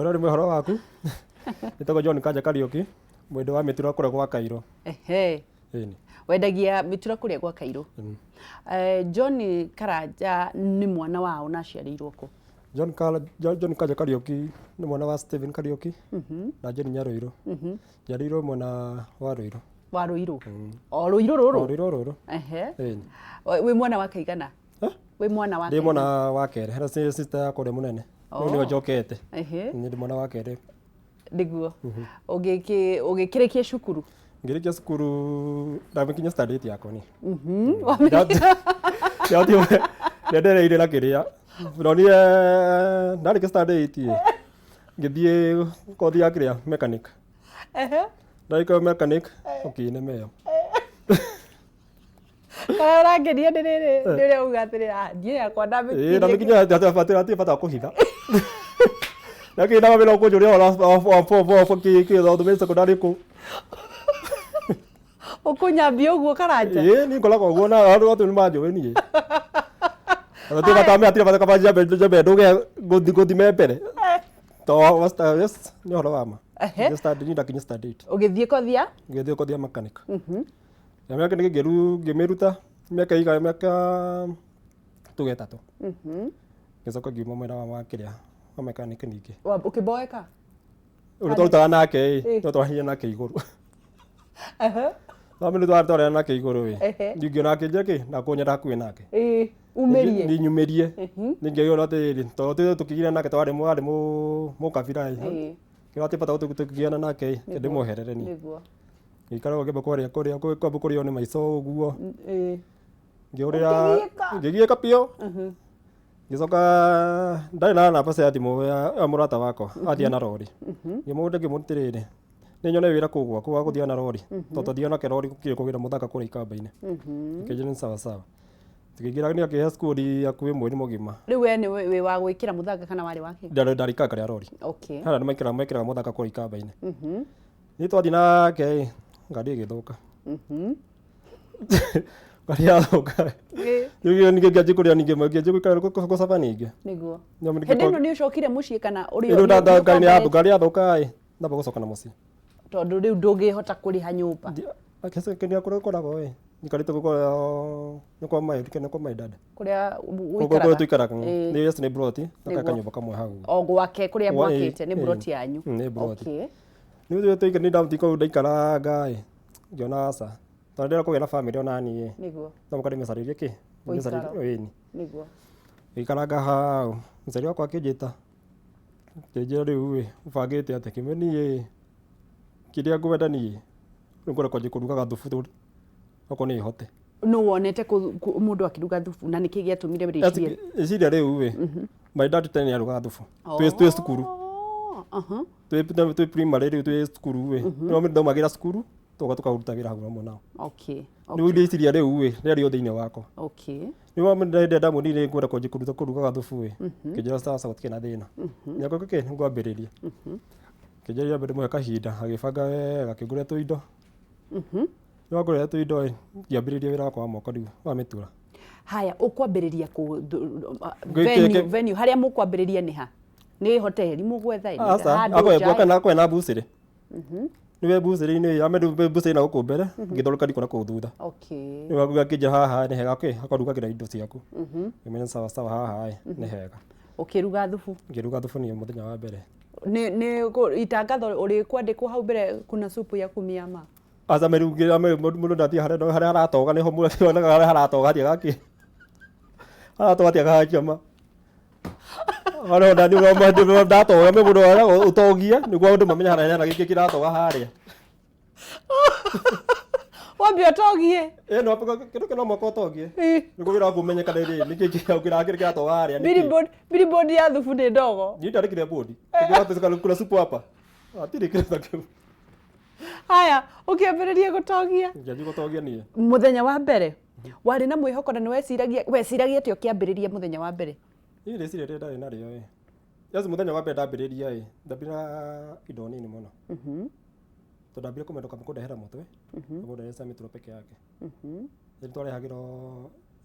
Ũrĩa ũrĩ ũhoro waku? Njĩtagwo John Kanja Kariũki, mwendia wa mĩtura kũrĩa gwa Kairũ. Ehe. Ĩni. Wendagia mĩtura kũrĩa gwa Kairũ. John Karanja nĩ mwana wao na aciarĩirwo kũ? John, Kar John, John Kanja Kariũki nĩ mwana wa Stephen Kariũki na Jane Nyarũirũ. Njiarĩirwo mwena wa Rũirũ. Wa Rũirũ? O Rũirũ rũrũ? O Rũirũ rũrũ. Ehe. Ĩni. Wĩ mwana wa kaigana? Eh? Wĩ mwana wa Ndĩ mwana wa kerĩ, hena sister yakwa ũrĩa mũnene. Oh. Rĩu nĩwe njokete. Ehe. Nĩ ndĩ mwana wa kerĩ. Nĩguo. Ũgĩkĩrĩkia cukuru? Ngĩrĩkia cukuru ndamĩkinya standard eight yakwa niĩ. Ndendereire na kĩrĩa. Ndonire ndarĩkia standard eight ĩ, ngĩthiĩ kothi ya kĩrĩa mechanic. Ndarĩkia mechanic ũkĩnemeo. Kana ũrangenia nĩ rĩrĩ nĩ ũrĩa uga atĩrĩ "Ah, niĩ yakwa Ĩĩ, ndamĩkinyia ndamĩkinyia hatirĩ bata wa kũhitha. Lakini kama vile ũkũnjũria wa form four kĩ kĩ thomete secondary kũ. Ũkũnyambia ũguo Karanja? Ĩĩ niĩ ngoragwo ũguo na andũ othe nĩ manjũĩ niĩ. Hatirĩ bata hatirĩ bata kaba njambe njambe ndũge ngũthime mbere. To yes nĩ ũhoro wa ma. Ehe. Nĩ standard niĩ ndakinyia standard eight. Ũgĩthiĩ kothi ya? Ngĩthiĩ kothi ya mechanic. Ya mĩaka nĩ ngĩru ngĩmĩruta mĩaka iga mĩaka tuge ĩtatũ. Ngĩcoka ngiuma mwena wa kĩrĩa wa mechanic ningĩ. Ũkĩboeka? Ũrĩa twarutaga nake ĩ, no twarahire nake igũrũ. No mũndũ twarahire nake igũrũ ĩ. Ningĩ ona akĩnjĩra kĩ, na kũnyenda hakuhĩ nake. Ĩĩ, umĩrie. Ninyumĩrie. Ningĩ atĩrĩrĩ, tondũ tũkĩgirana nake twarĩ warĩ mũkabira ĩ. Ngĩona atĩ bata tũkĩgiana nake ĩ, ndĩmweherere niĩ. Nĩguo. Ngĩikara ũguo ngĩamba kwarĩa kũrĩa kwamba kũrĩo nĩ maico ũguo. Ngĩũrĩra Ũkĩgiĩka. ngĩgiĩka biũ. Ngĩcoka ndarĩ na namba cia thimũ ya mũrata wakwa athiaga na rori. Ngĩmũhũrĩra ngĩmwĩra atĩrĩrĩ, nĩ nyone wĩra kũu gwaku wa gũthiaga na rori tondũ twathiaga nake rori gũkĩrĩ kũgĩra mũthanga kũrĩa ikamba-inĩ. Akĩnjĩra nĩ sawa sawa. Tũkĩingĩra nĩ akĩhe skundi hakuhĩ mweri mũgima. Rĩu we nĩ wĩ wa gwĩkĩra mũthanga kana warĩ wa kĩ? Ndarĩ ndarĩ ikanga rĩa rori. Okay. Harĩa andũ maikaraga mekĩraga mũthanga kũrĩa ikamba-inĩ. Niĩ twathiĩ nake ĩ, ngari ĩgĩthũka. Ngari yathũka. Rĩu ningĩ ngĩanjia kũrĩa ningĩ ngĩanjia gũikara gũcaba ningĩ. Nĩguo. Nĩ ningĩ Hĩndĩ ĩno nĩ ũcokire mũciĩ kana ũrĩ Rĩu ngari nĩ yathũka ngari yathũka ĩ, ndamba gũcoka na mũciĩ. Tondũ rĩu ndũngĩhota kũrĩha nyũmba. Kĩrĩa kũrĩa ũkoragwo ĩ, njikarĩte nĩ kwa my nĩ kwa my dad. Kũrĩa Kũrĩa ũikaraga. tũikaraga. Ĩĩ. Nĩ yes nĩ broti, na Nĩguo. kanyũmba kamwe hau. O gwake kũrĩa Gwa- mwakĩte nĩ ĩĩ, broti yanyu. Nĩ broti. Okay. Nĩ ũthiĩ tũikara nĩ ndamũtiga kũu ndaikaranga ĩ, ngĩona aca. Tondũ ndĩrenda kũgĩa na bamĩrĩ ona niĩ ĩ. Nĩguo. No mũhaka ndĩmĩcarĩrie kĩ? Ũikaro. Ndĩmĩcarĩrie ĩni. Nĩguo. Ngĩikaranga hau, mũciari wakwa akĩnjĩta, akĩnjĩra rĩu ĩ, ũbangĩte atĩa? Ngĩmwĩra niĩ ĩ, kĩrĩa ngwenda niĩ, rĩu ngwenda kwanjia kũrugaga thubu okorwo no hote. Nũ wonete mũndũ akĩruga thubu na nĩkĩ gĩatũmire wĩcirie? Rĩciria rĩu ĩ, my dad tene nĩ arugaga thubu twĩ cukuru. Twĩ primary rĩu twĩ cukuru ĩ, nĩo ndaumagĩra cukuru tũgoka tũkaruta wĩra hau hamwe nao. Rĩu rĩciria rĩu ĩ, rĩarĩ o thĩinĩ wakwa. Rĩu hĩndĩ ĩrĩa ndamwĩrire ngwenda kwanjia kũruta kũrugaga thubu ĩ, akĩnjĩra sasa gũtirĩ na thĩna. Nĩakwa kĩ nĩngwambĩrĩria. Akĩnjĩra nyambe ndĩmũhe kahinda, agĩbanga wega akĩngũrĩra tũindo. Rĩu angũrĩra tũindo ĩ, ngĩambĩrĩria wĩra wakwa wa moko rĩu wa mĩtura. Haya, ũkwambĩrĩria kũ venue, venue harĩa mũkwambĩrĩria nĩ ha? Nĩ hoteli mũgwetha ĩ? Aca, Handũ akwĩ nja ĩ? akwĩ na mbucĩrĩ. Nĩwe mbucĩrĩ-inĩ, ame mbucĩrĩ na gũkũ mbere, ngĩthondeka riko na kũu thutha. Okay. Rĩu akĩnjĩra haha nĩ hega, okay, akarugagĩra indo ciaku. Ngĩmenya sawa sawa haha ĩ, nĩ hega. Ũkĩruga thubu? Ngĩruga thubu niĩ mũthenya wa mbere. Nĩ nĩ itangatho ũrĩkwandĩkwo hau mbere kuna supu ya kumiama? Aca mĩrungĩra mũndũ ndathiĩ harĩa harĩa haratoga nĩho mũndũ onaga harĩa haratoga hatiaga kĩ. Haratoga hatiagaga kĩama. Harĩa ndatoga mũndũ ũtogie nĩguo andũ mamenye harĩa hena gĩkĩ kĩratoga harĩa. Wambe ũtogie. Ĩĩ no kĩndũ kĩno mũhaka ũtogie. Nĩguo wĩra waku ũmenyekane rĩ nĩkĩ kĩratoga harĩa nĩkĩ. Billboard billboard ya thubu nĩ ndogo. Niĩ ndandĩkire bodi. Kuna supu hapa. Hatirĩ kĩndũ ta kĩu. Haya, ũkĩambĩrĩria gũtogia. Ngĩanjia gũtogia niĩ. Mũthenya wa mbere warĩ na mwĩhoko na nĩ weciragia weciragia atĩa ũkĩambĩrĩria mũthenya wa mbere? Niĩ rĩciria rĩrĩa ndarĩ narĩo ĩ. Yes, mũthenya wa mbere ndambĩrĩria ĩ, ndambire na indo nini mũno. Tondũ ndambire kũmenya kũndehera mũtwe, kũndehera mĩturo peke yake. Nĩ twarehagĩrwo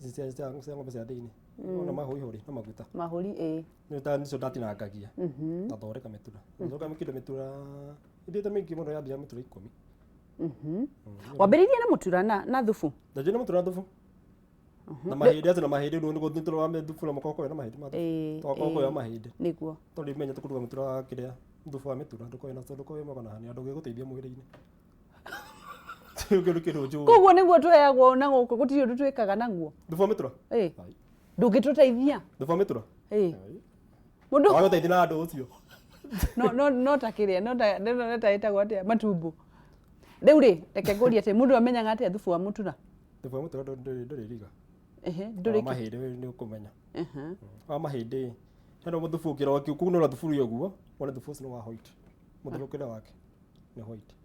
ici cia ng'ombe cia thĩinĩ. Ona mahũihũri na maguta. Mahũri, ĩĩ. Nĩ ta nicio ndatinangagia. Ngathondeka mĩtura. Ngathondeka kĩndũ mĩtura ithiĩte mĩingĩ mũno yathira mĩtura 10. Wambĩrĩirie na mũtura na thubu? Ndanjirie na mũtura na thubu. Na mahĩndĩ atĩ na mahĩndĩ rĩu nĩguo nĩtũrĩ wa thubu na mũkorwo na mahĩndĩ ma thubu. Twakorwo wa mahĩndĩ. Nĩguo. Tondũ imenya tũkũruga mũtura wa kĩrĩa thubu wa mĩtura ndũkorwo na ndũkorwo wĩ mwega na hanini ndũgĩgũteithia mwĩrĩ-inĩ. Kĩu kĩndũ njũĩ. Koguo nĩguo tũheagwo na gũkũ gũtirĩ ũndũ twĩkaga naguo. Thubu wa mĩtura? Ĩĩ. Ndũngĩtũteithia? Thubu wa mĩtura? Ĩĩ. Mũndũ Wagũteithia na andũ ũcio. No no no ta kĩrĩa no ta no ta ĩtagwo atĩa matumbo. Rĩu rĩ reke ngũrie atĩ mũndũ amenyaga atĩa thubu wa mũtura? Thubu wa mũtura ndũrĩ riga. Ehe, ndũrĩ Wa mahĩndĩ nĩ ũkũmenya. Wa mahĩndĩ hena mũthubu ũkĩrora ũkĩkunũra thuburia ũguo wone thubu ũcio nĩ wa white. Mũtherũkĩre wake nĩ white.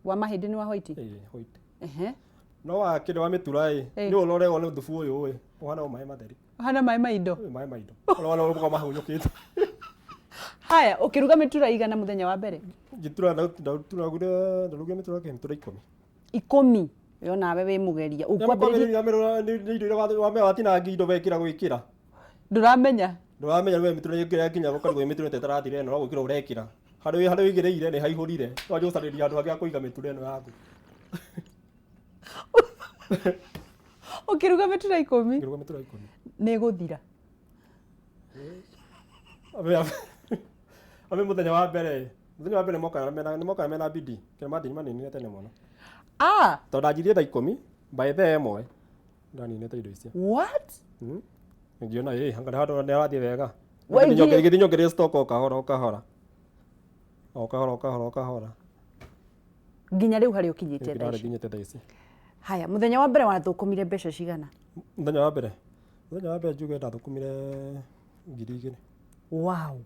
Wa mahĩndĩ nĩ wa white? Ĩĩ, white. Ehe. No wa kĩrĩa wa mĩtura ĩ, nĩ ũrore wone thubu ũyũ ĩ, ũhana o maĩ matheri. Ũhana maĩ ma indo? Maĩ ma indo. Ũrona ũrĩa mahunyũkĩte. Haya, ũkĩruga mĩtura igana mũthenya wa mbere? Ngĩtura ndarugire mĩtura kĩ mĩtura 10. 10? Yo nawe wĩ mũgeria. Ũkwambĩrĩria nĩ indo iria watinangia indo wekĩra gwĩkĩra. Ndũramenya. Ndũramenya we mĩtura ĩngĩ yakinya gũkarugwo mĩtura ĩta ĩtarathira ĩno no gwĩkĩra ũrekĩra. Harĩa ũigĩrĩire nĩ haihũrire. Wanjia gũcarĩria handũ hangĩ ha kũiga mĩtura ĩno yaku. Ũkĩruga mĩtura 10? Ngĩruga mĩtura 10. Nĩ ĩgũthira. Ame mũthenya wa mbere. Mũthenya wa mbere nĩ mokaga mena bidii. Kĩrĩa mathini maninire tene mũno. Ah! Tondũ ndanjirie thaa 10 by thaa 1 ndaninĩte indo icio. What? Ngĩona ĩ anga handũ nĩ harathiĩ wega. Ngĩthiĩ nyongereire stock o kahora o kahora. O kahora o kahora o kahora. Nginya rĩu harĩa ũkinyĩte thaa ici. Nginyĩte thaa ici. Haya, mũthenya wa mbere wathũkũmire mbeca cigana? Mũthenya wa mbere? Mũthenya wa mbere njuge ndathũkũmire 2,000. Wow.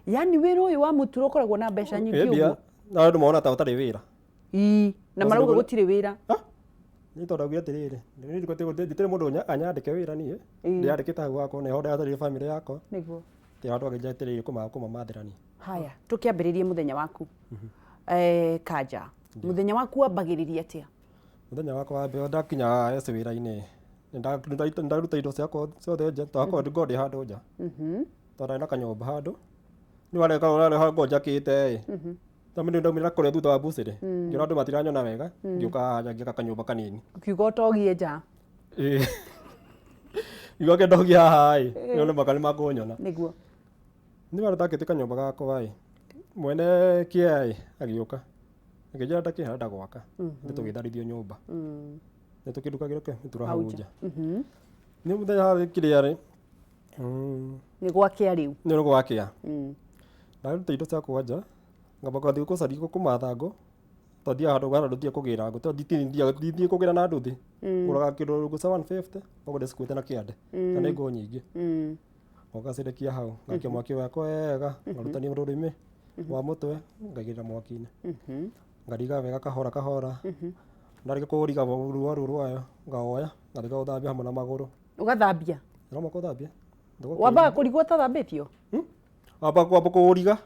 Yaani wĩra ũyũ wa mũtura ũkoragwo na mbeca nyingĩ ũguo? Na andũ mona ta ũtarĩ wĩra. Ii, na marauga gũtirĩ wĩra. Niĩ tondũ ndaugire atĩrĩrĩ, nditirĩ mũndũ anyandĩke wĩra niĩ. Ndĩyandĩkĩte hau hakwa nĩho ndĩratarĩria bamĩrĩ yakwa. Nĩguo. Ti handũ angĩ atĩrĩrĩ kũmamathĩra niĩ. Haya, tũkĩambĩrĩrie mũthenya waku. Kanja. Mũthenya waku wambagĩrĩria atĩa? Mũthenya wakwa wa mbere ndakinya S wĩra-inĩ, ndaruta indo ciakwa ciothe nja, tondũ ngoragwo ndĩ handũ nja. Tondũ ndarĩ na kanyũmba handũ. Rĩu harĩa ngoragwo njakĩte ĩ, tondũ ndaumire kũrĩa thutha wa mbucĩrĩ, ngĩona andũ matiranyona wega, ngĩũka haha nja ngĩaka kanyũmba kanini. Ũkiuga ũtogie nja. Ĩĩ. Ngiuga ke ndogie haha ĩ, nĩ maka nĩ makũnyona. Nĩguo. Nĩ wara ndakĩte kanyũmba gakwa ĩ, mwene kĩea ĩ, agĩũka. Akĩnjĩra ndakĩhanda ndagwaka, nĩ tũgĩtharithio nyũmba. Nĩ tũkĩrukagĩra kĩ mĩtura hau nja. Nĩ mũthenya harĩ kĩrĩa rĩ. Nĩ gwakĩa rĩu. Nĩ gwakĩa. Ndaruta indo ciakwa nja, ngamba ngathiĩ gũcaria kũmatha ngũ, twathiaga handũ handũ thiaga kũgĩra ngũ, tondũ ndithiĩ kũgĩra na nduthi. Ngũraga kĩndũ ngũ cia 150, ũguo ndĩcikuĩte na kĩande, na nĩ ngũ nyingĩ. Ũgacirekia hau, ngakia mwaki wakwa wega, ngarutania rũrĩmĩ wa mũtwe, ngaigĩrĩra mwaki-inĩ. Ngariga wega kahora kahora. Ndarĩkia kũriga ruo rũu rwayo, ngawoya, ngathiĩ ngaũthambia hamwe na magũrũ. Ũgathambia? No mũhaka ũthambie. Wambaga kũrigwo ũtathambĩtio? Wambaga kwamba kũũriga.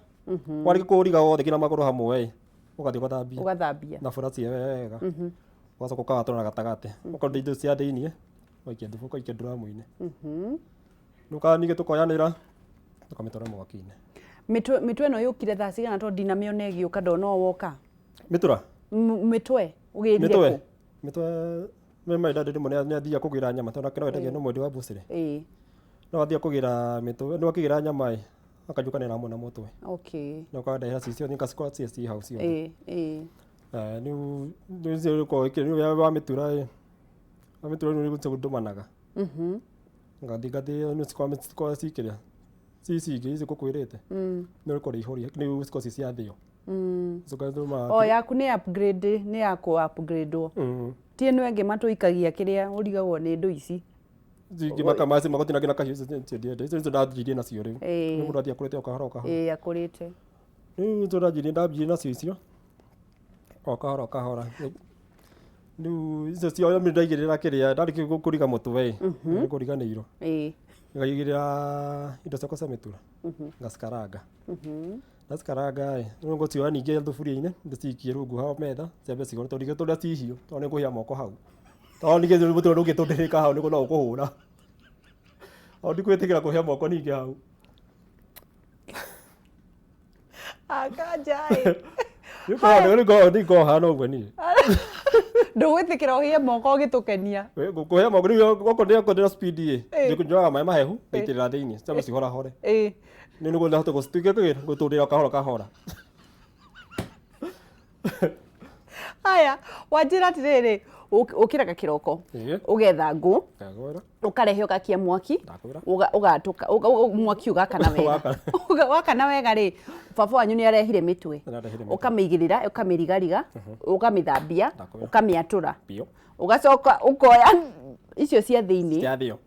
Warĩkia kũũriga wothe nginya magũrũ hamwe ĩ, ũgathiĩ ũgathambia. Ũgathambia. Na buraci wega. Ũgacoka ũkawatũra na gatagatĩ. Ũkaruta indo cia thĩiniĩ, ũgaikia thubu, ũgaikia nduramu-inĩ. Rĩu ningĩ tũkoyanĩra, tũkamĩtwara mwaki-inĩ. Mĩtwe ĩno yũkire thaa cigana tondũ ndinamĩona ĩgĩũka ndona o woka? Mĩtura? Mĩtwe, ũgĩrire kũ? Mĩtwe, my dad rĩmwe nĩ athiaga kũgĩra nyama tondũ nake no endagia nĩ mwendia wa mbucĩrĩ. Ĩĩ. No athiaga kũgĩra mĩtwe, no akĩgĩra nyama ĩ, akajũkanĩra hamwe na mũtwe. Okay. Na ũkandehera ci ciothe, ngacikorwo ciĩ ci hau ciothe. Ĩĩ, ĩĩ. Rĩu rĩu ũkoragwo rĩu wa mĩtura ĩ, wa mĩtura rĩu nĩguo ndũmanaga. Ngathiĩ ngathiĩ nĩ cikoragwo cikĩrĩa. Ci ici ingĩ ici ngũkwĩrĩte. Nĩ ũkorwo ihũria, rĩu cikoragwo ci cia thĩo. O yaku nĩ upgrade, nĩ ya kũ upgrade-wo. Ti ĩno ĩngĩ matũikagia kĩrĩa ũrigagwo nĩ indo ici. Ingĩ makamaci magũtinangia na kahiũ icio ndiendete. Icio nicio ndanjirie nacio rĩu. Nĩ mũndũ athiĩ akũrĩte o kahora o kahora. Ĩĩ akũrĩte. Rĩu nicio ndambirie nacio icio. O kahora o kahora. Rĩu icio cio ndaigĩrĩra kĩrĩa ndarĩkia kũriga mũtwe ĩ, nĩ kũriganĩirwo. Ĩĩ. Ngaigĩrĩra indo ciakwa cia mĩtura. Ngacikaranga. Ndacikaranga ĩ, rĩu ngũcioya ningĩ thuburia-inĩ ndĩcikie rungu hau metha ciambe cihore tondũ ndingĩtũra ci hiũ tondũ nĩ ngũhĩa moko hau. Tondũ ningĩ mũtwe ndũngĩtũndĩrĩka hau nĩguo no ũkũhũra. O ndikwĩtĩkĩra kũhĩa moko ningĩ hau. Akanja ĩ. Nĩngorwo hana ũguo niĩ. Ndũgwĩtĩkĩra ũhĩe moko ũgĩtũkenia. Kũhĩa moko rĩu okorwo ndĩra speed ĩ, njoyaga maĩ mahehu ngaitĩrĩra thĩinĩ ciambe cihorahore. Nĩ nĩguo ndahote gũcituĩka gũtũrĩra kahora kahora. Haya, wanjĩra atĩrĩrĩ, ũkĩraga kĩroko, ũgetha ngũ, ũkarehe ũgakia mwaki, ũgatũka, mwaki ũgakana wega. Wakana wega rĩ, baba wanyu nĩ arehire mĩtwe, ũkamĩigĩrĩra, ũkamĩrigariga, ũkamĩthambia, ũkamĩatũra, ũgacoka ũkoya icio cia thĩinĩ. Cia thĩo.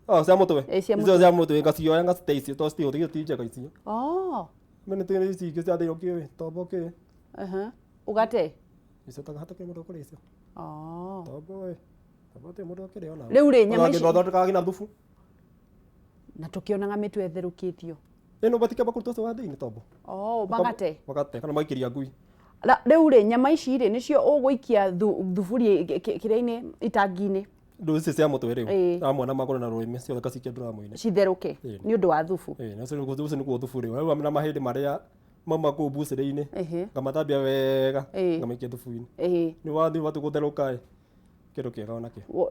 Oh, cia mũtwe. Icio cia mũtwe ngacioya ngacite icio tondũ citihũthĩkĩte ti njega icio. Oh. Mene tene ici ingĩ cia thĩinĩ ũkĩũĩ tombo kĩ. Ũgate. Icio hatakĩrĩ mũndũ ũkũrĩa icio. Oh. Tombo ĩ. Tombo hatirĩ mũndũ ũkĩrĩa ona. Rĩu rĩ nyama ici. Thondekaga nginya thubu. Na tũkĩonaga mĩtwe ĩtherũkĩtio. Ĩno matikamba kũruta ũcio wa thĩinĩ tombo. Oh, magate. Magate kana magaikĩria ngui. Rĩu rĩ nyama ici rĩ nĩcio ũgũikia thuburia kĩrĩa-inĩ itangi-inĩ. Ndũ ici cia mũtwe rĩu. Hamwe na magũrũ na rũrĩmĩ ciothe ngacikia nduramu-inĩ. Citherũke nĩ ũndũ wa thubu. Ĩĩ, ũcio nĩguo thubu rĩu. Rĩu na mahĩndĩ marĩa mauma kũu mbucĩrĩ-inĩ ngamathambia wega ngamaikia thubu-inĩ. Nĩ wathiĩ wathiĩ gũtherũka ĩ kĩndũ kĩega onakĩo.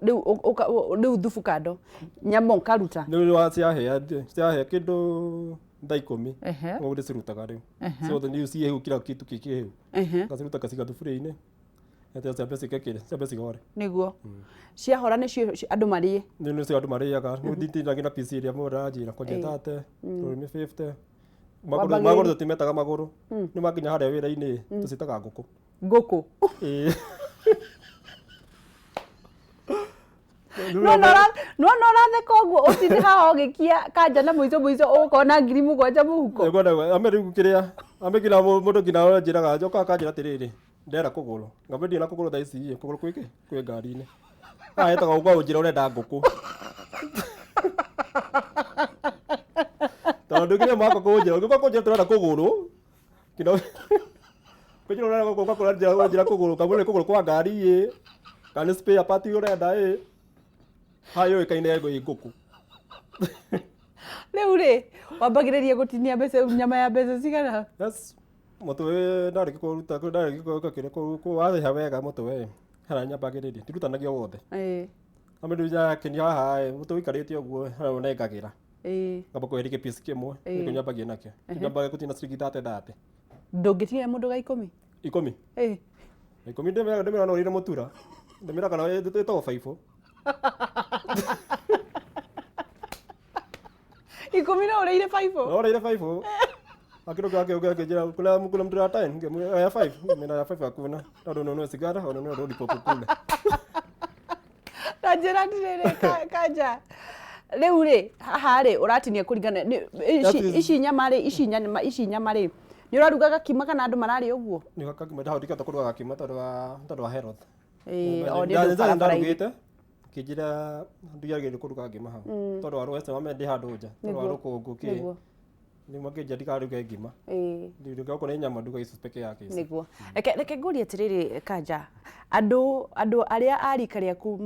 Rĩu thubu kando nyama ũkaruta. Rĩu ciahĩa ciahĩa kĩndũ thaa 10 ũguo ndĩcirutaga rĩu. Ciothe rĩu ciĩ kila kitu kĩ kĩhĩu. Ngaciruta ngaciga thuburia-inĩ. Ciambe cike ciambe cihore. Nĩguo. Ciahora nĩcio andũ marĩe. Nĩcio andũ marĩaga. Rĩu nditindagĩra na piece ĩrĩa mũndũ aranjĩra kwanja 30, rũrĩmĩ 50. Magũrũ tũtimetaga magũrũ. Nĩ makinya harĩa wĩra-inĩ tũcitaga ngũkũ. Ngũkũ. Ĩĩ. No no ũratheka ũguo ũtinde haha ũgĩkia kanja na mũico mũico ũkona 7,000 mũhuko. Ame rĩu kĩrĩa ame nginya mũndũ nginya anjĩraga njoka akanjĩra atĩrĩrĩ ndera kũgũrũ ngambia ndirĩ na kũgũrũ thaa ici kũgũrũ kwĩ kĩ kwĩ ngari-inĩ. Haha hetagwo gwa ũnjĩra ũrenda ngũkũ. Tondũ nginya mwaka kũnjĩra ũngĩũka kũnjĩra tũrenda kũgũrũ kĩno kũnjĩra ũrenda gũka kũnjĩra kũgũrũ kamwĩra nĩ kũgũrũ kwa ngari ĩ kana nĩ spare part ũrenda ĩ haha yũĩkaine ĩ ngũkũ. Rĩu rĩ wambagĩrĩria gũtinia mbeca nyama ya mbeca cigana? Yes. Mũtwe ndarĩkia kũruta ndarĩkia kũrĩa warĩha wega mũtwe harĩa nyambagĩrĩria ndirutanagia wothe. Ame rĩu njakenia haha ĩ mũtwe ũikarĩte ũguo harĩa ũnengagĩra. Ngamba kweheria kĩpiece kĩmwe nĩkĩo nyambagia nakĩo. Nyambagia gũtinia ciringi 30 30. Ndũngĩtinia mũndũ ga 10? 10? Ĩĩ. 10 ndĩmĩra no ũrĩre mũtura. Ndĩmĩra kana ĩtagwo baibũ. 10 no ũrĩire baibũ? No ũrĩire baibũ. Akĩrũ gake ũngĩanjĩra kuna mtu wa 10 ngemwĩra ya 5 ngemwĩra ya 5 hakuna tondũ ununue sigara ununue lollipop kule. Na njĩra atĩrĩrĩ kanja rĩu rĩ haha rĩ ũratinia kũringana ici nyama rĩ ici nyama rĩ nĩ ũraruga gakima kana andũ mararĩa ũguo? Nĩ gakima ndahota kũruga gakima tondũ wa health. Ĩĩ o nĩ ũndũ barabara-inĩ. Ndarugĩte kĩnjĩra ndiagĩrĩirwo kũruga ngima hau tondũ wa rũhece wame ndĩ handũ nja tondũ wa rũkũngũ kĩ nĩ makĩnjia ndikaruge ngima. Nduga okorwo nĩ nyama nduga icio peke yake ici. Nĩguo. Reke ngũrie atĩrĩrĩ Kanja, andũ arĩa a rika rĩaku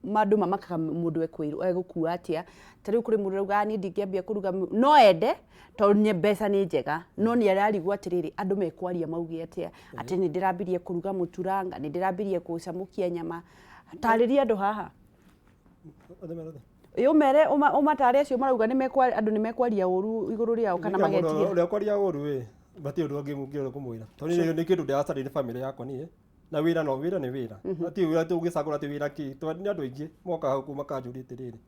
andũ mamakaga mũndũ egũkua atĩa. Ta rĩu kũrĩ mũndũ ũrauga niĩ ndingĩambia kũruga no ende tondũ mbeca nĩ njega no nĩ ararigwo atĩrĩrĩ andũ mekwaria mauge atĩa atĩ nĩ ndĩrambirie kũruga mũturanga nĩ ndĩrambirie gũcamũkia nyama. Tarĩria andũ haha. Ĩ ũmere ũmatare acio marauga andũ nĩ mekwaria ũru igũrũ rĩao kana magetigĩra. Ũrĩa kwaria ũru ĩ matirĩ ũndũ ũngĩ kũmwĩra tondũ nĩ kĩndũ ndĩracarĩria bamĩrĩ yakwa niĩ na wĩra no wĩra nĩ wĩra. Hatirĩ wĩra atĩ ũgĩcagũra atĩ wĩra kĩ tondũ nĩ andũ aingĩ mokaga hau makanjũria atĩrĩrĩ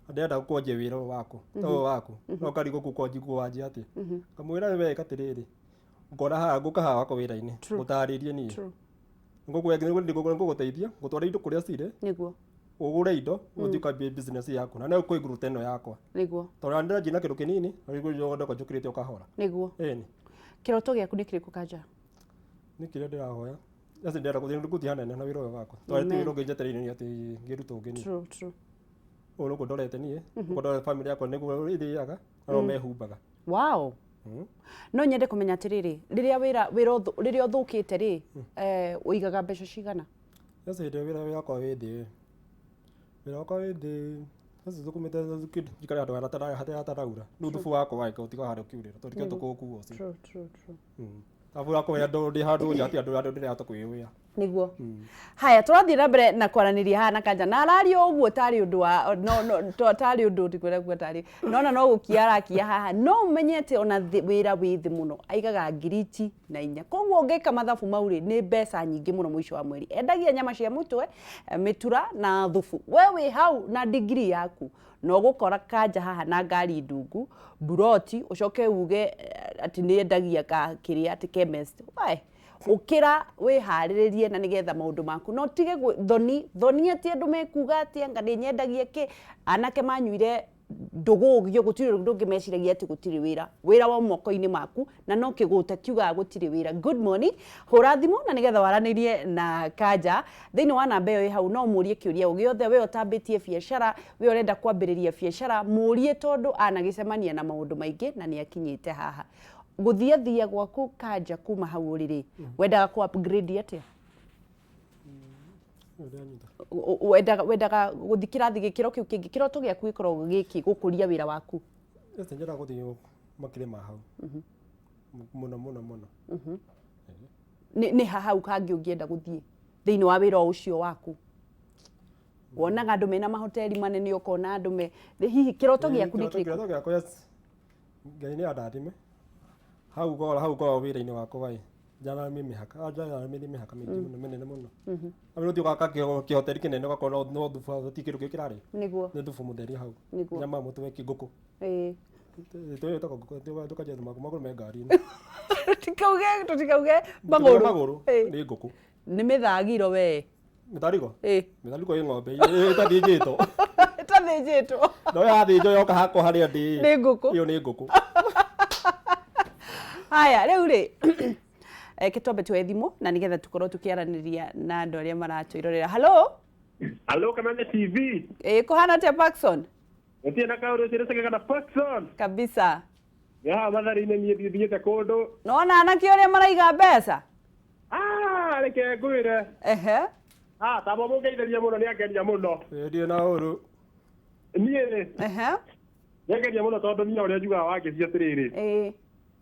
ndĩrenda kwanjia wĩra ũyũ waku ũyũ waku no ũkarigwo kwanjia atĩa. Ngamwĩra we ĩka atĩrĩrĩ ngona haha ngũka haha wakwa wĩra-inĩ ngũtarĩrie niĩ ngũgũteithia ngũtwara indo kũrĩa cirĩ nĩguo ũgũre indo ũthiĩ ũkambie business yaku na no ũkũingũrũta ĩno yakwa nĩguo tondũ ndĩranjia na kĩndũ kĩnini na rĩu ndoka njũkĩrĩte o kahora. Nĩguo. Ĩni. Kĩroto gĩaku nĩ kĩrĩkũ Kanja? Nĩ kĩrĩa ndĩrahoya. Acio ndĩrenda gũthiĩ hanene na wĩra ũyũ wakwa. Tondũ ti wĩra ũngĩ njetereire niĩ atĩ ngĩruta ũngĩ niĩ. True, true. Ũũ nĩguo ndorete niĩ, nĩguo ndorete family yakwa nĩguo ĩrĩaga na no mehumbaga. Wow. No nyende kũmenya atĩrĩrĩ, rĩrĩa wĩra rĩrĩa ũthũkĩte rĩ, ũigaga mbeca cigana? Yes, hĩndĩ ĩrĩa wĩra wakwa wĩ thĩ, wĩra wakwa wĩ thĩ Thũkũmĩte njikare handũ harĩa hataraura. Rĩu thubu wakwa wagĩkorwo tiga harĩa ũkiurĩra tondũ ndikĩhota kũũkua ũcio. True, true, true. Arabu akorwo andũ ndĩ handũ nja ti andũ andũ ndĩrahota kwĩyũĩa. Niguo. Haya, tũrathiĩ na mbere na kwaranĩria haha na Kanja, na araria ũguo tarĩ ũndũ wa no no tarĩ ũndũ ndikwĩra kuga tarĩ nona no gũkia arakia haha. No ũmenye atĩ ona wĩra wĩ thĩ mũno aigaga ngiriti na inya, koguo ũngĩka mathabu mau rĩ, nĩ mbeca nyingĩ mũno mũico wa mweri. Endagia nyama cia mũtwe, mĩtura na thubu. We wĩ hau na degree yaku na ũgũkora Kanja haha na ngari ndungu mburoti, ũcoke uge atĩ nĩ endagia ka kĩrĩa atĩ chemist. We ũkĩra wĩharĩrĩrie na nĩgetha maũndũ maku no tige thoni thoni atĩ andũ mekuga atĩ anga nĩ nyendagia kĩ. Anake manyuire ndũgũgio, gũtirĩ ũndũ ũngĩ meciragia atĩ gũtirĩ wĩra. Wĩra wa moko-inĩ maku na no kĩgũta kiugaga gũtirĩ wĩra. Good morning. Hũra thimũ na nĩgetha waranĩrie na Kanja thĩinĩ wa namba ĩyo ĩ hau. No ũmũrie kĩũria o gĩothe, we ũtambĩtie biacara, we ũrenda kwambĩrĩria biacara, mũrie tondũ anagĩcemania na maũndũ maingĩ na nĩ akinyĩte haha. Gũthiathia gwaku Kanja kuma hau ũrĩ rĩ, wendaga kũ upgrade atĩa? Wendaga gũthiĩ kĩrathi gĩkĩro kĩu kĩngĩ, kĩroto gĩaku gĩkoragwo gĩkĩ gũkũria wĩra waku? Yes, nyendaga gũthiĩ makĩria ma hau mũno mũno mũno. Nĩ ha hau hangĩ ũngĩenda gũthiĩ thĩinĩ wa wĩra ũcio waku? Wonaga andũ mena mahoteli manene, ũkona andũ me hihi, kĩroto gĩaku nĩ kĩrĩkũ? Kĩroto gĩakwa, yes, Ngai nĩ andathime hau ngorwo hau ngorwo wĩra-inĩ wakwa ĩ njaramie mĩhaka, njaramie mĩhaka mĩingĩ mũno mĩnene mũno. Rĩu ũthiĩ ũgaka kĩhoteri kĩnene ũgakorwo no thubu hau gũtirĩ kĩndũ kĩngĩ kĩrarĩo. Nĩ thubu mũtheri hau. Nyama mũtwe ngũkũ. Ĩtagwo ngũkũ ndũkanjie magũrũ me ngari-inĩ. Tũtikauge magũrũ. Magũrũ nĩ ngũkũ. Nĩ mĩthagiro we. Mĩthariko? Mĩthariko ĩ ng'ombe ĩtathĩnjĩtwo. Ĩtathĩnjĩtwo. No yathĩnjwo yoka hakwa harĩa ndĩ. Nĩ ngũkũ. Ĩyo nĩ ngũkũ. Haya, rĩu rĩ, reke twambe tuoe thimũ na nĩgetha tũkorwo tũkĩaranĩria na andũ arĩa maratwĩrorera. Hello? Hello, Kameme TV. Ĩ kũhana atĩa, Parkson? Gũtirĩ na kaũndũ ũcio na Parkson. Kabisa. Nĩ haha Mathari-inĩ, niĩ ndithiĩte kũndũ. Nona anake ũrĩa maraiga mbeca? Ah, reke ngwĩre. Ah, tabo mũngeithĩria mũno, nĩ angenia mũno. Ndirĩ na ũru. Niĩ rĩ, nĩ angenia mũno tondũ niĩ ũrĩa njugaga wangĩci atĩrĩrĩ.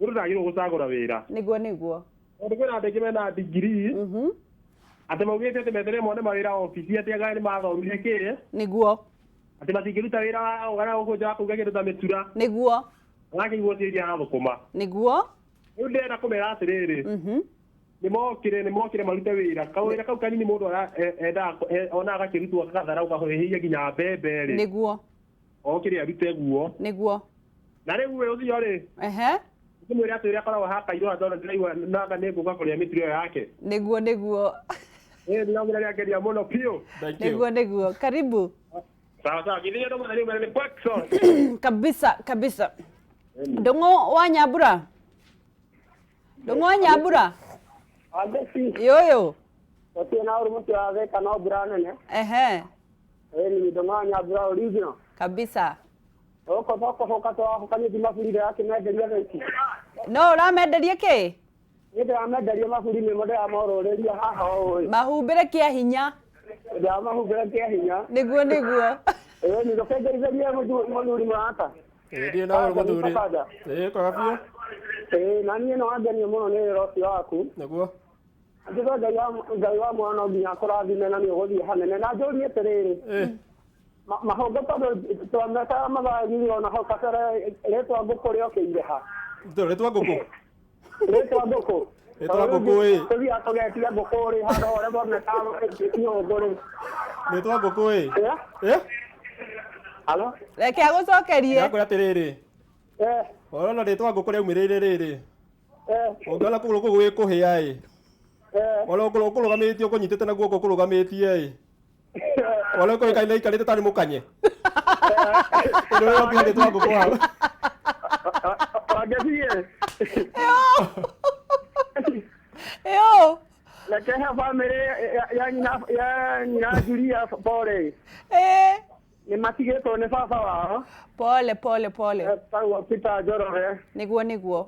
Mũndũ ndagĩrĩirwo gũcagũra wĩra. Nĩguo. Tondũ kwĩna andũ aingĩ mena degree. Atĩ maugĩte atĩ meterere mone mawĩra obici, atĩ anga nĩ mathomire kĩ. Atĩ matingĩruta wĩra wa wa gũkũ nja wa kũruga kĩndũ ta mĩtura. Arakĩigua ũcio iria arathũkũma. Rĩu ndĩrenda kũmera atĩrĩrĩ, nĩ mokĩre marute wĩra kawĩra kau kanini mũndũ endaga onaga gakĩrutwo gagatharau kahĩhĩie nginya mbembe rĩ, okĩre arute guo. Na rĩu we ũcio rĩ, ndĩmwĩre atĩ ũrĩa akoragwo hakairwo ndona ndĩraigua nanga nĩ ngũka kũrĩa mĩturo ĩyo yake. Nĩguo nĩguo. Ĩĩ, ndĩramwĩra nĩ angeria mũno biũ. Thank you. Nĩguo, karibu. Sawa sawa, githĩ andũ mothe rĩu mere nĩ Parkson. Kabisa kabisa. Ndũng'ũ wa Nyambura, Ndũng'ũ wa Nyambura. Wangeci. Yũyũ. Gũtirĩ na ũru, mũtĩ wa Thĩka no mbura nene. Ĩni Ndũng'ũ wa Nyambura original. Gũkũ tũkũhũka tũrahũka, nĩ maburi ndĩrakĩmenderia thaa ici. No ũramenderia kĩ? Nĩ ndĩramenderia maburi, nĩmo ndĩramorũrĩria haha ũũ. Mahumbĩre kĩa hinya. Ndĩramahumbĩra kĩa hinya. Nĩguo. Ĩni ndũkengeithĩrie mũthuri mũrata. Ĩĩ, ndirĩ na ũru mũthuri. Ĩĩ, kwega biũ. Ĩĩ, na niĩ no wangenia mũno nĩ wĩra ũcio waku. Njuge Ngai wa mwana no nginya akũrathime na nĩ ũgũthiĩ hanene. Na njũrie atĩrĩrĩ, mahũngũ tondũ twametaga mathagiri ona hau kabere, rĩtwa ngũkũ rĩokĩire ha? Rĩtwa ngũkũ? Rĩtwa ngũkũ. Rĩtwa ngũkũ ĩ. Tũthiaga tũgetia ngũkũ rĩ handũ ũrĩa twametaga ihũngũ rĩ. Rĩtwa ngũkũ ĩ. Eh? Ĩ? Halo? Reke agũcokerie. Ndĩrakwĩra atĩrĩrĩ. Ũrona rĩtwa ngũkũ rĩaumĩrĩire rĩrĩ. Ũngĩona kũgũrũ kũu gwĩ kũhĩa ĩ. Ona ũkũrũ ũkũrũgamĩtie ũkũnyitĩte na guoko ũkũrũgamĩtie ĩ. Ona ũkũĩkaine ikarĩte tarĩ mũkanye. Ũndũ ũrĩa ũngĩhe rĩtwa ngũkũ hau. Wangeci. Yo. Reke he bamĩrĩ ya nyina Julia pole. Nĩ matigĩtwo nĩ baba wao. Pole pole pole. Etagwo Peter Njoroge. Nĩguo.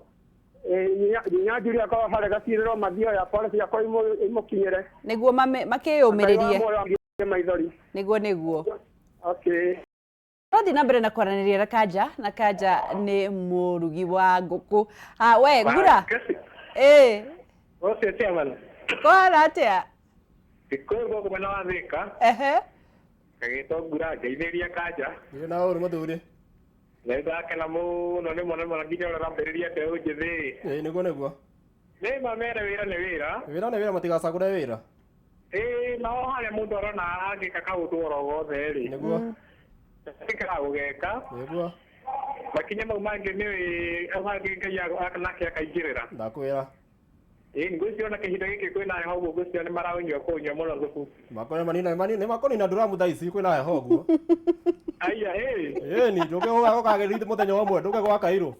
Nginya Julia korwo harĩ gacirĩro mathioya, pole ciakwa imũkinyĩre. Nĩguo makĩyũmĩrĩrie. Maithori. Nĩguo. Okay. Tũrathiĩ na mbere na kwaranĩria na Kanja, na Kanja nĩ mũrugi wa ngũkũ. Ah, we ngura ĩĩ. Ũcio chairman. Kũhana atĩa? Gĩkũyũ gũkũ mwena wa Thĩka. Ehe. Gagĩtwo ngura ngeithĩria Kanja. Ndirĩ na ũru mũthuri. Nĩ ndakena mũno nĩ mwana mwana nginya ũrĩa ũrambĩrĩria mbeũ njĩthĩ. Ĩĩ nĩguo nĩguo. Nĩ ma mere wĩra nĩ wĩra. Wĩra nĩ wĩra, matigacagũre wĩra. Ĩĩ, na o harĩa mũndũ arona angĩka kaũndũ oro gothe rĩ. Nĩguo. Ĩkaga gũgeka. Nĩguo. Makinya mau mangĩ nĩ hau hangĩ Ngai nake akaingĩrĩra. Ndakwĩra. Ĩĩ, ngwĩciria ona kĩhinda gĩkĩ kwĩna heho ũguo, ngwĩciria nĩ maraũnyua kũũnyua mũno thubu. Makore manina manina nĩ makũnina nduramu thaa ici kwĩna heho ũguo. Aya, ĩĩ. Ĩĩ ni ndũke ũkagĩrithia mũthenya ũmwe ndũke gwa kairũ.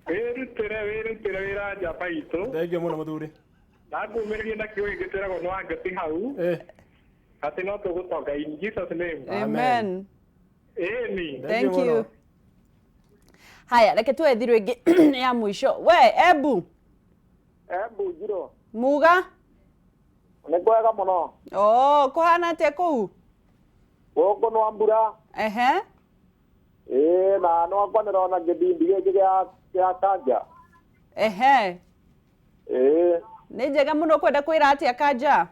Wĩrutĩre wĩrutĩre wĩra njamba itũ. Thengiũ mũno mũthuri. Na ngumĩrĩrie na kiugo gĩkĩ twĩragwo nĩ Wangeci hau. Atĩ no tũgũtonga in Jesus name. Amen. Ĩni. Thank you. Haya, reke tuoe thirũ ĩngĩ ya mũico. We Ebu. Embu njiro. Muga. Nĩ kwega mũno. Oh, kũhana atĩa kũu? Gũkũ nwa mbura. Ehe. Ĩĩ, na nwakwa ndĩrona gĩbindi gĩkĩ gĩa Kanja. Ehe. Ĩĩ. Nĩ njega mũno. Kwenda kwĩra atĩa Kanja?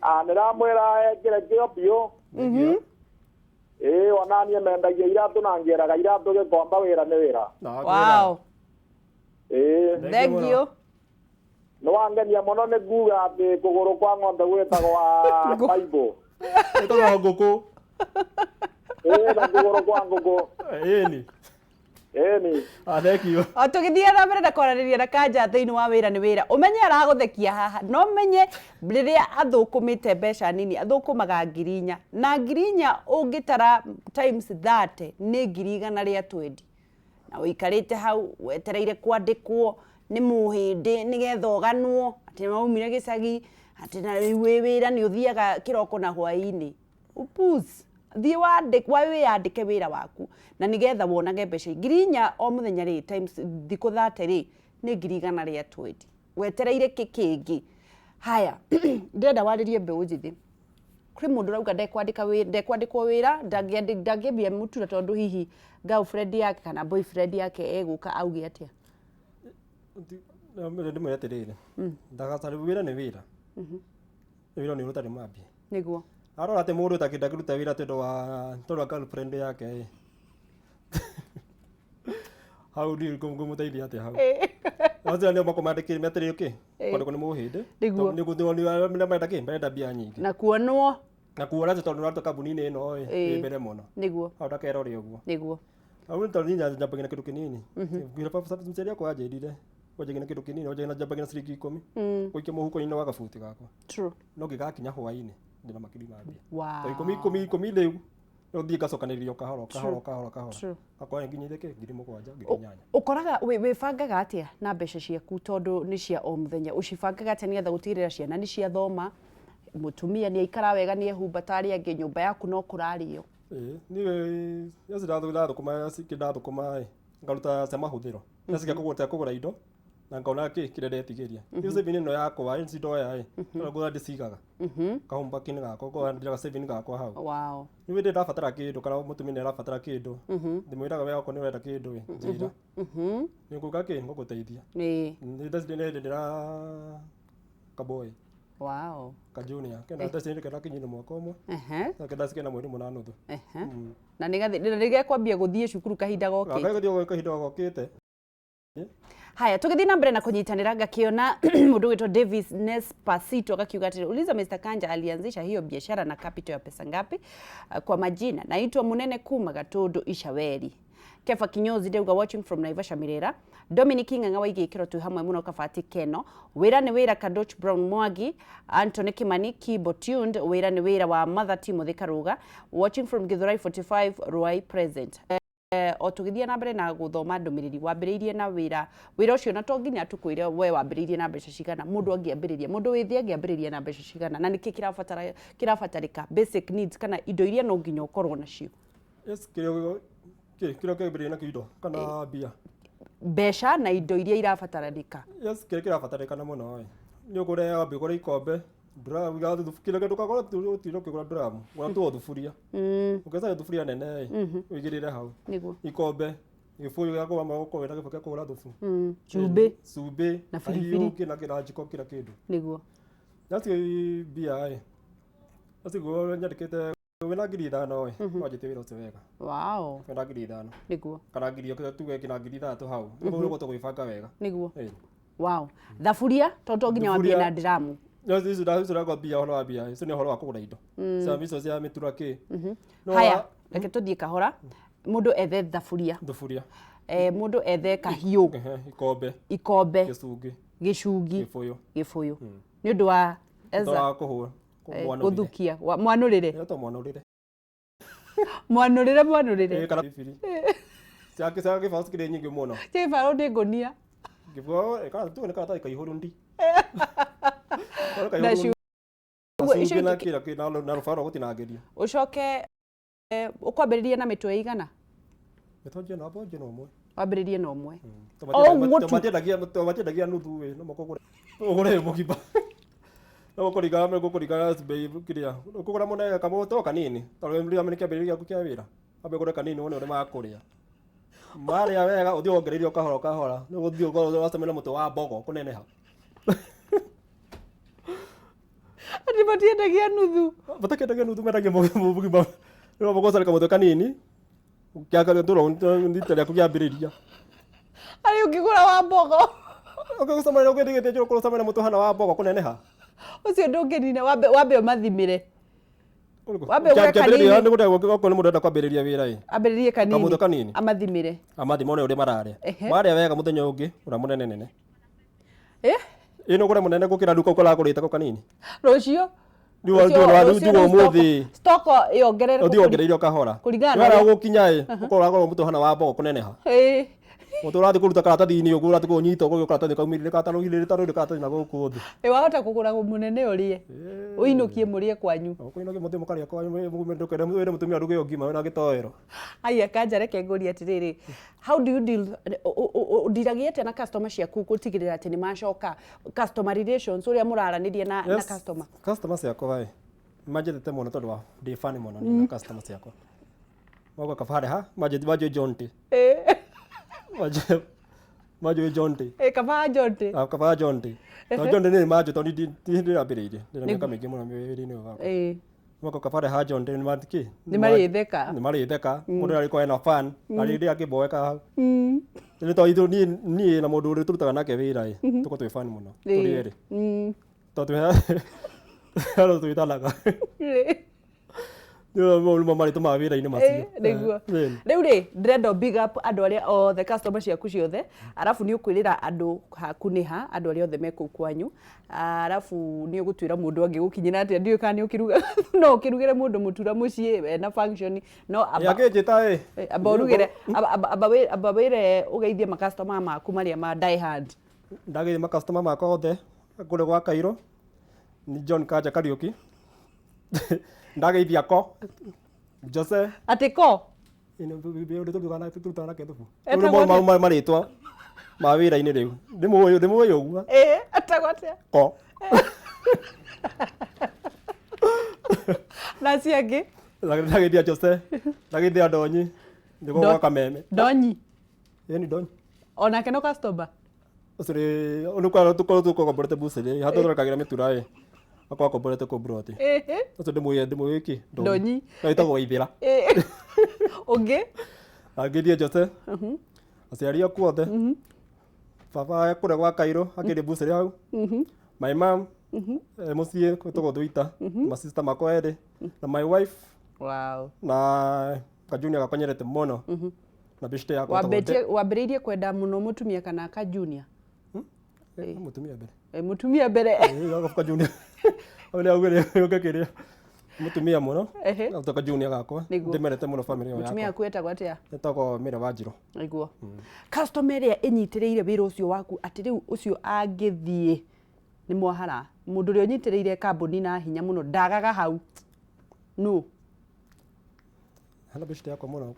Ah, nĩramwĩra ekĩre kĩo biũ. Ĩĩ, ona niĩ mendagia iratũ na ngĩraga iratũ gĩkomba, wĩra nĩ wĩra. Wow. Ĩĩ. Thank you. Nĩ wangenia mũno nĩ kuga atĩ kũgũrũ kwa ng'ombe gwĩtagwo Bible. Ĩtagwo ngũkũ. Ĩĩ, na kũgũrũ kwa ngũkũ. Ĩni. Ĩni. Ah, thank you. O tũgĩthiĩ na mbere na kwaranĩria na Kanja thĩinĩ wa wĩra nĩ wĩra, ũmenye aragũthekia haha, no menye rĩrĩa athũkũmĩte mbeca nini, athũkũmaga 4,000, na 4,000 ũngĩtara times 30 nĩ 120,000, na ũikarĩte hau wetereire kwandĩkwo nĩ mũhĩndĩ nĩgetha ũganwo atĩ waumire gĩcagi, atĩ na rĩu wĩ wĩra nĩ ũthiaga kĩroko na hwaĩ-inĩ. Upus, thiĩ wandĩkwa wĩyandĩke wĩra waku na nĩgetha wonage mbeca 4,000 o mũthenya rĩ, times thikũ 30 rĩ, nĩ 120,000. Wetereire kĩ kĩngĩ? Haya, ndĩrenda warĩrie mbeũ njĩthĩ. Kwĩ mũndũ ũrauga ndekwandĩka ndekwandĩkwo wĩra, ndangĩambia mũtura tondũ hihi girlfriend yake kana boyfriend yake egũka auge atĩa. Ndĩmwĩre atĩrĩrĩ, ndagacarĩ, wĩra nĩ wĩra, wĩra nĩ ũrũtarĩ mambia. Arora atĩ mũndũ ũtakĩruta wĩra tondũ wa girlfriend yake ĩ, hau ndiũĩ ngũmũteithia atĩa hau. Acio nĩo makũmandĩkĩre meterere kĩ kwandĩkwo nĩ mũhĩndĩ. Nĩguo marenda kĩ, marenda mbia nyingĩ. Na kuonwo. Na kuona atĩ tondũ nĩwaruta kambuni-inĩ ĩno ĩ ĩ mbere mũno. Hau ndakerore ũguo. Hau nĩ tondũ niĩ nyambagia na kĩndũ kĩnini. Mũciari wakwa anjĩrire wanjagia na kĩndũ kĩnini, wanjagia na njambagia na ciringi 10 gũikia mũhuko-inĩ wa gabuti gakwa. No ngĩgakinya hwaĩ-inĩ ndĩna makiri ma mbia. To 10 10 10 rĩu no thiĩ ngacokanĩrĩria o kahora o kahora o kahora kahora, gakorwo nginyĩire kĩ, 7,000, 8,000. Ũkoraga wĩbangaga atĩa na mbeca ciaku, tondũ nĩ cia o mũthenya? Ũcibangaga atĩa nĩgetha gũtigĩrĩra ciana nĩ ciathoma, mũtumia nĩ aikara wega, nĩ ehumba ta arĩa angĩ, nyũmba yaku no kũrarĩo? Ĩĩ, niĩ yaci ndathũkũma ndathũkũma ĩ, ngaruta cia mahũthĩro na cia kũgũra indo na ngona kĩ kĩrĩa ndetigĩria. Rĩu saving ĩno yakwa ĩ ndoya ĩ ngũra ndĩcigaga kahũmbaki-inĩ gakwa, ngona ndĩraga saving gakwa hau. Rĩu hĩndĩ ndabatara kĩndũ kana mũtumia nĩ arabatara kĩndũ, ndĩmwĩraga, we okorwo nĩ ũrenda kĩndũ ĩ, njĩra, nĩ ngũka kĩ ngũgũteithia. Nĩ ndĩ ndĩra kaboy ka junior kena ndeci kena kinyire mwaka ũmwe, na kenda kena mweri mũna nuthu. Na nĩ gekwambia gũthiĩ cukuru kahinda gokĩte. Gaka kahinda gokĩte. Haya, tũgĩthiĩ na mbere na kũnyitanĩra, ngakiona mũndũ wĩtwo Davis Nespasito akakiuga atĩrĩ, uliza Mr. Kanja alianzisha hiyo biashara na capital ya pesa ngapi? Kwa majina naitwa Munene kuma Gatundu Ishaweri. Kefa Kinyozi ndauga watching from Naivasha Mirera. Dominic Ng'ang'a wa Igĩkĩro, twĩ hamwe mũno. Kabati Keno, wĩra nĩ wĩra. Kadoch Brown Mwangi, Anthony Kimani Kibo tuned, wĩra nĩ wĩra wa Mother Timothy Karuga, watching from Githurai 45 Ruai present. O tũgĩthiĩ na mbere na gũthoma ndũmĩrĩri, wambĩrĩirie na wĩra ũcio, na to nginya tũkwĩre we wambĩrĩirie na mbeca cigana. Mũndũ angĩambĩrĩria, mũndũ wĩ thĩ angĩambĩrĩria na mbeca cigana, na nĩkĩ kĩrabatara, kĩrabatarĩka, basic needs kana indo iria no nginya ũkorwo nacio? Yes, kĩrĩa kĩambĩrĩria na kĩindo kana mbia? Mbeca na indo iria irabataranĩka. Yes, kĩrĩa kĩrabatarĩkana mũno ĩ, nĩ ũgũre, wambe ũgũre ikombe. Drum kĩrĩa ndũkagũra ũtinde ũkĩgũra drum, gũra tu o thuburia. Ũngĩcaria thuburia nene ĩ, ũigĩrĩre hau. Nĩguo. Ikombe, gĩbũyũ gĩa kũgũra ũkorwo wĩna gĩbũyũ gĩa kũgũra thubu. Cumbĩ. Cumbĩ, Na kahiũ, biribiri. kĩna kĩna njiko kila kĩndũ. Nĩguo. Nacio mbia ĩ, nacio nyandĩkĩte wĩna 5,000 ĩ, no wanjĩtie wĩra ũcio wega. Wow. Wĩna 5,000. Nĩguo. Kana ngiri tuge nginya 6,000 hau. Nĩguo ũkũhota gwĩbanga wega. Nĩguo. Ĩ. Wow. Thaburia to to nginya wambie Thaburia. na ndiramu. No icio ndakwambia ũhoro wa mbia, icio nĩ ũhoro wa kũgũra indo. Cia icio cia mĩtura kĩ. No Haya, reke tũthiĩ kahora. Mũndũ ethe thaburia. Thuburia. Mũndũ ethe kahiũ. Ehe, ikombe. Ikombe. Gĩcungi. Gĩcungi. Gĩbũyũ. Gĩbũyũ. Nĩ ũndũ wa Ũndũ wa kũhũra. Gũthukia. Mwanũrĩre. Ĩtagwo mwanũrĩre. Mwanũrĩre, mwanũrĩre. Ĩ, kana biribiri. Cia gĩbaũ cikĩrĩ nyingĩ mũno. Cia gĩbaũ nĩ ngũnia. Gĩbaũ, kana tuge nĩ karatathi kaihũru ndi. Na Cumbĩ na kĩrĩa kĩ na rũbao rwa gũtinangĩria. Ũcoke ũkwambĩrĩria na mĩtwe ĩigana? Mĩtwe njie na njie na ũmwe. Wambĩrĩrie na ũmwe. To matiendagia nuthu ĩ, no mũhaka ũgũre ũgũre mũgima. No gũkũringana gũkũringana bei kĩrĩa. Ũkũgũra mũnene kamũtwe kanini, tondũ rĩrĩa nĩ kĩambĩrĩria gĩaku kĩa wĩra. Wambe ũgũre kanini wone ũrĩa makũrĩa. Marĩa wega ũthiĩ wongereire o kahora o kahora. Nĩ ũgũthiĩ ũkorwo ũracemania na mũtwe wa mbogo kũneneha. Atĩ matiendagia nuthu. Matakĩendagia nuthu, mendagia mũgima. Rĩu wamba gũcarĩka mũtwe kanini, rita rĩaku kĩambĩrĩria. Arĩ ũngĩgũra wa mbogo. Ũngĩgũcemania ũngĩthigĩte njũrũ ũcemania na mũtwe ũhana wa mbogo kũneneha. Ũcio ndũngĩnina, wambe ũmathimĩre. Wambe ũgũre kanini. Nĩ okorwo nĩ mũndũ ũrenda kwambĩrĩria wĩra ĩ. Ambĩrĩrie kanini. Kamũtwe kanini. Amathimĩre. Amathime one ũrĩa mararĩa. Marĩa wega mũthenya ũngĩ, ũrĩa mũnene nene. Eh? Ĩ no ũgũre mũnene gũkĩra rĩu kau karagũrĩte kau kanini. Rũciũ. Rĩu tuge ũmũthĩ. Stock yongerereke. Ũthiĩ wongereire o kahora. Kũringana na ũrĩa ũgũkinya ĩ, ũkorwo ũragũra mũtwe ũhana wa mbogo kũneneha. Ĩ. Mũtwe ũrathiĩ kũruta karatathi-inĩ ũguo ũrathiĩ kũũnyita ũguo karatathi kaumĩrire katarũgirĩre tarũrĩ karatathi na gũkũ thĩ. Ĩ wahota kũgũra mũnene ũrĩe. Ũinũkie mũrĩe kwanyu. Ũkũinũkia mũthiĩ mũkarĩa kwanyu ndũkere wĩre mũtumia aruge ngima wĩna gĩtoero. Aya Kanja reke ngũrie atĩrĩrĩ, how do you deal ũndiragia atĩa na customer ciaku gũtigĩrĩra atĩ nĩ macoka customer relations ũrĩa mũraranĩria na customer? Customer ciakwa ĩ manjendete mũno tondũ wa ndĩ funny mũno niĩ na customer ciakwa. Mauga kaba ha manjĩ Jonte. Manjĩ Jonte. Ĩ kaba Jonte. Kaba Jonte. Tondũ Jonte nĩ manjũ tondũ ti hĩndĩ ndĩrambĩrĩirie. Ndĩna mĩaka mĩingĩ mũno wĩra-inĩ ũyũ wakwa. Mauga kaba ha Jonte nĩ kĩ? Nĩ marĩtheka. Nĩ marĩtheka. Mũndũ arĩkorwo ena fan. Na rĩrĩa akĩmboeka hau. Nĩ tondũ niĩ na mũndũ ũrĩa tũrutaga nake wĩra ĩ, tũkoragwo twĩ fan mũno. Tũrĩ erĩ. Tondũ twĩtanaga. Nĩ marĩtwa ma wĩra-inĩ macio. Nĩguo. Rĩu rĩ, ndĩrenda big up andũ arĩa othe customer ciaku ciothe, arabu nĩ ũkwĩrĩra andũ haku nĩ ha, andũ arĩa othe me kũu kwanyu, arabu nĩ ũgũtwĩra mũndũ angĩgũkinyĩra atĩa, ndiũĩ kana nĩ ũkĩrugaga, no ũkĩrugĩre mũndũ mũtura mũciĩ ena function, no amba Angĩnjĩta ĩ. Amba ũrugĩre, amba wĩre ũgeithie ma customer maku marĩa ma die hard. Ndageithia ma customer makwa othe kũrĩa gwa Cairo, nĩ John Kanja Kariũki. Ndageithia ko Jose. Atĩ ko? Tũrutaga nake thubu. Rĩu marĩtwa ma wĩra-inĩ rĩu. Ndĩmũĩ ũguo. Ĩ, etagwo atĩa? Ko. Na acio angĩ? Ndageithia Jose. Ndageithia Ndonyi. Nĩguo gwa Kameme. Ndonyi? Ĩ ni Ndonyi. Onake no customer? Ũcio nĩ nĩ tũkorwo tũkomborete bucĩrĩ, haha tũthondekagĩra mĩtura ĩ. Akorwo akomborete kũu mburoti. Ũcio ndĩmũĩ ndĩmũĩ kĩ? Ndonyi. Ĩtagwo Waithĩra. Ũngĩ? Angĩthiĩ Jose. Aciari aku othe. Baba kũrĩa gwa Cairo akĩrĩ bucĩrĩ hau. My mom mũciĩ gwĩtagwo Thuita. Masista makwa erĩ na my wife. Wow. Na kajunior gakwa nyendete mũno. Na beshte yakwa Wambĩrĩirie kwenda mũno mũtumia kana ka junior? Mũtumia mbere. Mũtumia mbere. Ka junior. Ũrĩa augire ũke kĩrĩa. Mũtumia mũno. Ka junior gakwa. Ndĩmendete mũno family ĩyo yakwa. Mũtumia waku etagwo atĩa? Etagwo Mary Wanjirũ. Nĩguo. Customer ĩrĩa ĩnyitĩrĩire wĩra ũcio waku atĩ rĩu ũcio angĩthiĩ nĩ mwahara. Mũndũ ũrĩa ũnyitĩrĩire kambuni na hinya mũno ndagaga hau. Nũ? Hena beshte yakwa mũno.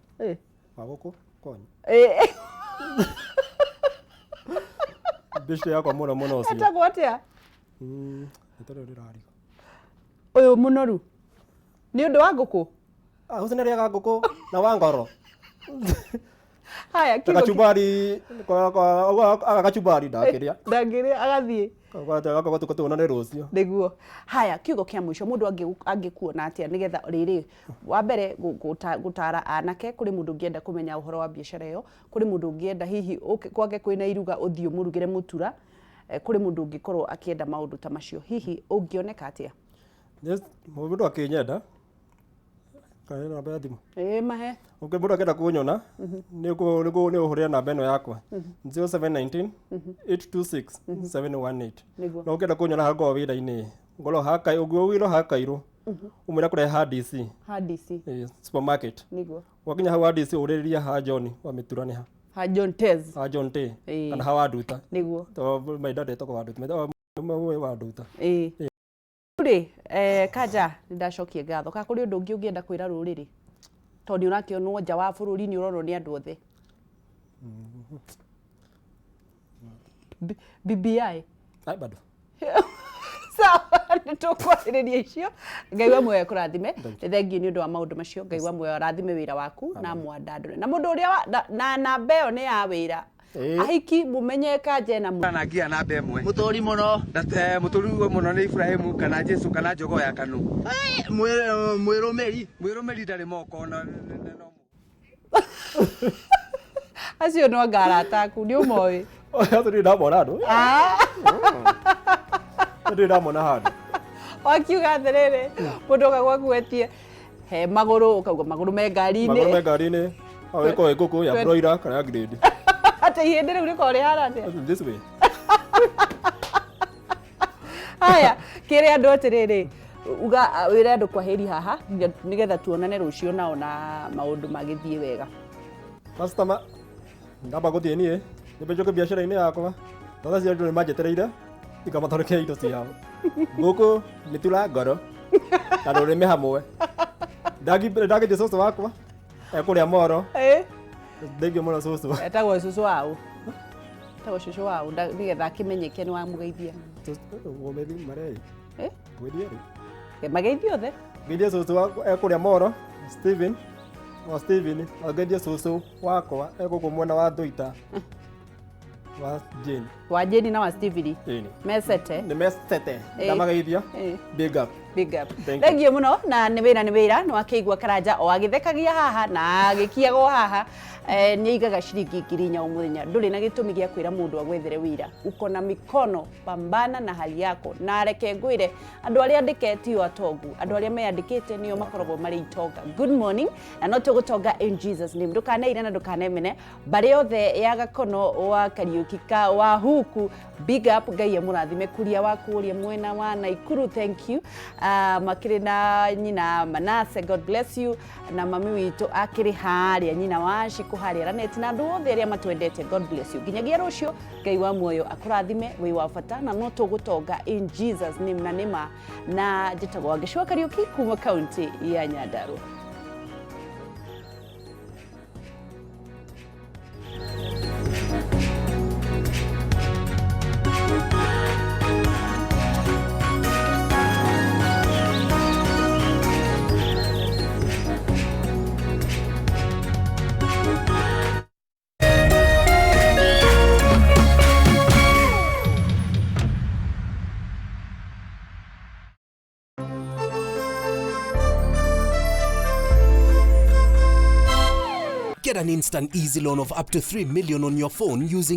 Wa gũkũ kwanyu. Beshte yakwa mũno mũno ũcio. Etagwo atĩa? Rĩtwa rĩu rĩrariga. Ũyũ mũnoru nĩ ũndũ wa ngũkũ. Ah, ũcio nĩ arĩaga ngũkũ na wa ngoro. Haya, kiugo kachumbari kwa kachumbari ndakĩrĩa. Ndangĩrĩa agathiĩ. Kwa tuonane rũciũ. Nĩguo. Haya, kiugo kĩa mũico mũndũ angĩkuona atĩa nĩgetha rĩrĩ wa mbere gũtara anake, kũrĩ mũndũ ũngĩenda kũmenya ũhoro wa biacara ĩyo, kũrĩ mũndũ ũngĩenda hihi kwake kwĩna iruga ũthiĩ ũmũrugĩre mũtura, kũrĩ mũndũ ũngĩkorwo akĩenda maũndũ ta macio, hihi ũngĩoneka atĩa? Yes, mũndũ akĩnyenda kana namba ya thimũ. Ĩĩ mahe. Okay, mũndũ akĩenda kũnyona nĩ ũhũrĩra namba ĩno yakwa 0719 826 718. Nĩguo. No ũngĩenda kũnyona haha ngorwo wĩra-inĩ, ngorwo haha ũguo wĩra haha Kairũ, ũmwĩre kũrehe ha DC. Ha DC. Supermarket. Nĩguo. Wakinya hau ha DC ũrĩrĩria ha John wa mĩtura nĩ ha. Ha John Tez. Ha John T. Kana ha Wanduta. Nĩguo. Tondũ my dad etagwo Wanduta. Wa Wanduta. Ĩĩ. Rĩ, Kanja, nĩ ndacokia ngatho. Kana kũrĩ ũndũ ũngĩ ũngĩenda kwĩra rũrĩrĩ? Tondũ nĩ ũrakĩonwo nja wa bũrũri, nĩ ũrorwo nĩ andũ othe. BBI. Ai bado. Sawa, nĩ tũkwarĩrĩria icio. Ngai wa muoyo akũrathime. Nĩ thengiũ nĩ ũndũ wa maũndũ macio. Ngai wa muoyo arathime wĩra waku na mwandandũre. Na mũndũ ũrĩa na namba ĩyo nĩ ya wĩra. Ahiki mumenye Kanja na na ngia namba ĩmwe. Mũtũri mũno. Mũtũri mũno nĩ Ibrahimu kana Jesu kana jogoo ya kanu. Mwĩrũmĩri. Mwĩrũmĩri ndarĩ moko na no. Acio no anga arata aku nĩ ũmoĩ. Acio ndirĩ ndamona handũ. Ndirĩ ndamona handũ. Wakiuga atĩrĩrĩ, mũndũ oka gwaku etie he magũrũ, ũkauga magũrũ me ngari-inĩ. Magũrũ me ngari-inĩ. Ĩkorwo ĩ ngũkũ ya broiler kana ya grade. Atĩ ihĩndĩ rĩu rĩkorwo rĩhana atĩa? This way. Haya, kĩrĩ andũ atĩrĩrĩ, uga wĩre andũ kwaheri haha nĩgetha tuonane rũciũ nao na maũndũ magĩthiĩ wega. Customer, ndamba gũthiĩ niĩ, nyambe njoke biacara-inĩ yakwa. Tondũ acio andũ nĩ manjetereire, ikamathondekera indo ciao. Ngũkũ, mĩtura ngoro, na rũrĩmĩ hamwe. Ndangĩthiĩ cũcũ wakwa, ekũrĩa moro. Thengiũ mũno cũcũ. Etagwo cũcũ waũ. Etagwo cũcũ waũ nĩgetha akĩmenyeke nĩ wamũgeithia. Mageithie othe. Ngeithie cũcũ wakwa ekũrĩa moro, Steven. O Steven, ngeithie cũcũ wakwa egũkũ mwena wa Thũita. Wa Jane. Wa Jane na wa Steven. Mesete. Nĩ mesete. Ndamageithia. Big up. Big up. Thengiũ mũno na nĩ wĩra nĩ wĩra, nĩ wakĩigua Karanja o agĩthekagia haha na agĩkiagwo haha. Nĩ aigaga ciringi 4,000 o mũthenya. Ndũrĩ na gĩtũmi gĩa kwĩra mũndũ agwethere wĩra. Uko na mikono, pambana na hali yako. Na reke ngwĩre andũ arĩa andĩke tio atongu, andũ arĩa meyandĩkĩte nĩo makoragwo marĩ itonga. Good morning, na no tũgũtonga in Jesus name. Ndũkaneire na ndũkanemene. Mbarĩ yothe ya Gakono wa Kariũki ka wa Huku, big up, Ngai amũrathime. Kuria wa kũrĩa mwena wa Naikuru, thank you. Makĩrĩ na nyina Manase, God bless you. Na mami witũ akĩrĩ harĩa, nyina wa Shiko harĩa Ranet, na andũ othe arĩa matwendete, God bless you. Nginyagia rũciũ, Ngai wa muoyo akũrathime, wĩ wa bata na no tũgũtonga in Jesus name. Na nĩma na njĩtagwo Wangeci wa Kariũki kuma kaunti ya Nyandarua. Get an instant easy loan of up to 3 million on your phone using